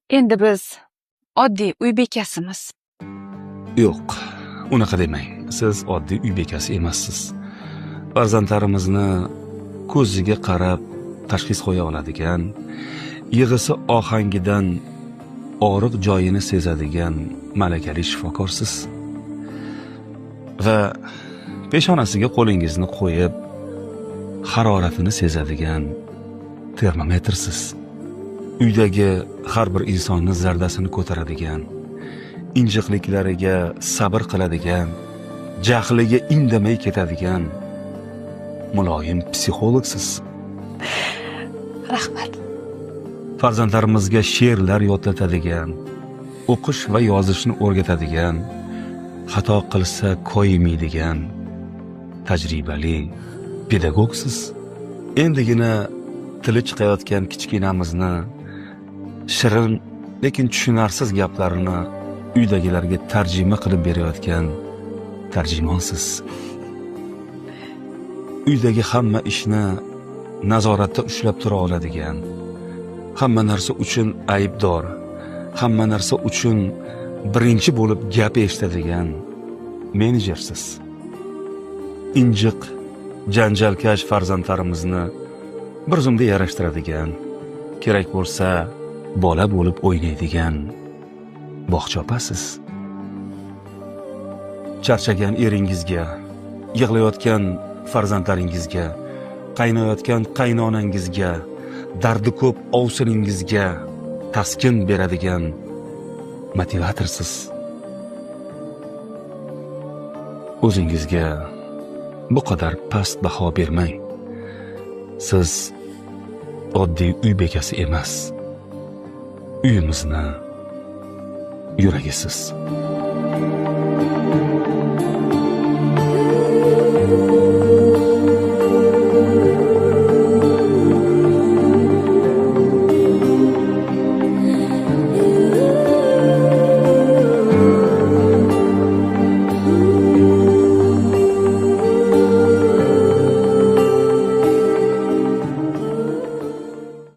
Endi biz oddiy uy bekasimiz. Yo'q, unaqa demang. Siz oddiy uy bekasi emassiz. Farzandlarimizni ko'ziga qarab tashxis qo'ya oladigan, yig'isi ohangidan og'riq joyini sezadigan malakali shifokorsiz. Va peshonasiga qo'lingizni qo'yib haroratini sezadigan termometrsiz. Uydagi har bir insonni zardasini ko'taradigan, injiqliklariga sabr qiladigan, jahliga indamay ketadigan muloyim psixologsiz. Rahmat. Farzandlarimizga she'rlar yodlatadigan, o'qish va yozishni o'rgatadigan, xato qilsa koyimaydigan tajribali pedagogsiz. Endigina tili chiqayotgan kichkinamizni shirin, lekin tushunarsiz gaplarini uydagilarga tarjima qilib berayotgan tarjimonsiz. Uydagi hamma ishni nazoratda ushlab tura oladigan, hamma narsa uchun aybdor, hamma narsa uchun birinchi bo'lib gap eshitadigan menejersiz. Injiq, janjalkash farzandlarimizni bir zumda yarashtiradigan, kerak bo'lsa bola bo'lib o'ynaydigan bog'cha opasiz. Charchagan eringizga, yig'layotgan farzandlaringizga, qaynayotgan qaynonangizga, dardi ko'p ovsiningizga taskin beradigan motivatorsiz. O'zingizga bu qadar past baho bermang. Siz oddiy uy bekasi emas, uyimizni yuragisiz.